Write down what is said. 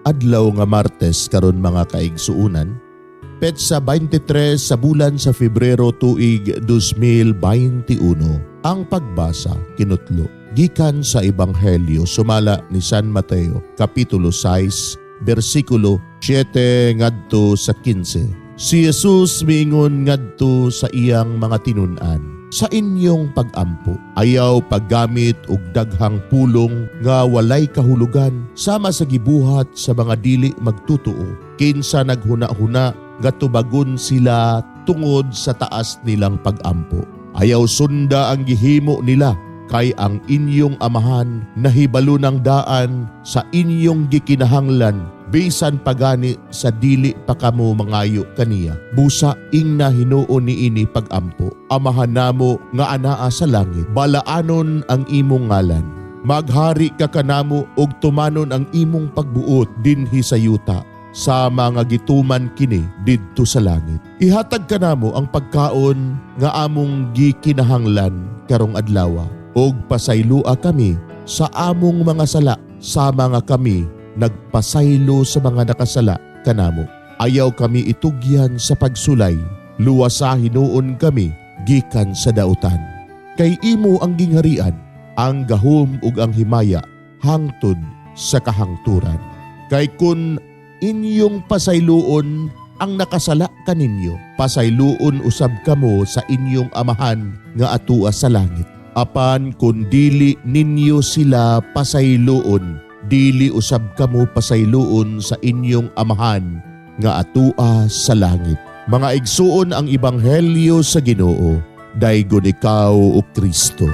Adlaw nga Martes karon, mga kaigsuunan, petsa 23 sa bulan sa Febrero, tuig 2021. Ang pagbasa kinutlo gikan sa Ebanghelyo sumala ni San Mateo, kapitulo 6, bersikulo 7 ngadto sa 15. Si Jesus miingon ngadto sa iyang mga tinun-an, "Sa inyong pagampo, ayaw paggamit og daghang pulong nga walay kahulugan sama sa gibuhat sa mga dili magtutuo, kinsa naghuna-huna nga tubagon sila tungod sa taas nilang pagampo. Ayaw sunda ang gihimo nila, kay ang inyong Amahan nahibalo ng daan sa inyong gikinahanglan bisan pagani sa dili pa kamo mangayo kaniya. Busa ingna hinuon niini pagampo: Amahan namo nga anaa sa langit, balaanon ang imong ngalan. Maghari ka kanamo ug tumanon ang imong pagbuot dinhi sa yuta sama nga gituman kini didto sa langit. Ihatag kanamo ang pagkaon nga among gikinahanglan karong adlaw, ug pasaylua kami sa among mga sala sama nga kami nagpasaylo sa mga nakasala kanamo. Ayaw kami itugyan sa pagsulay, luwasa hinuon kami gikan sa dautan. Kay imo ang gingharian, ang gahom ug ang himaya hangtod sa kahangturan. Kay kun inyong pasayloon ang nakasala kaninyo, pasayloon usab kamo sa inyong Amahan nga atua sa langit. Apan kun dili ninyo sila pasayloon, dili usab kamo pasayloon sa inyong Amahan nga atua sa langit." Mga igsuon, ang ebanghelyo sa Ginoo. Daygon ikaw, o Kristo.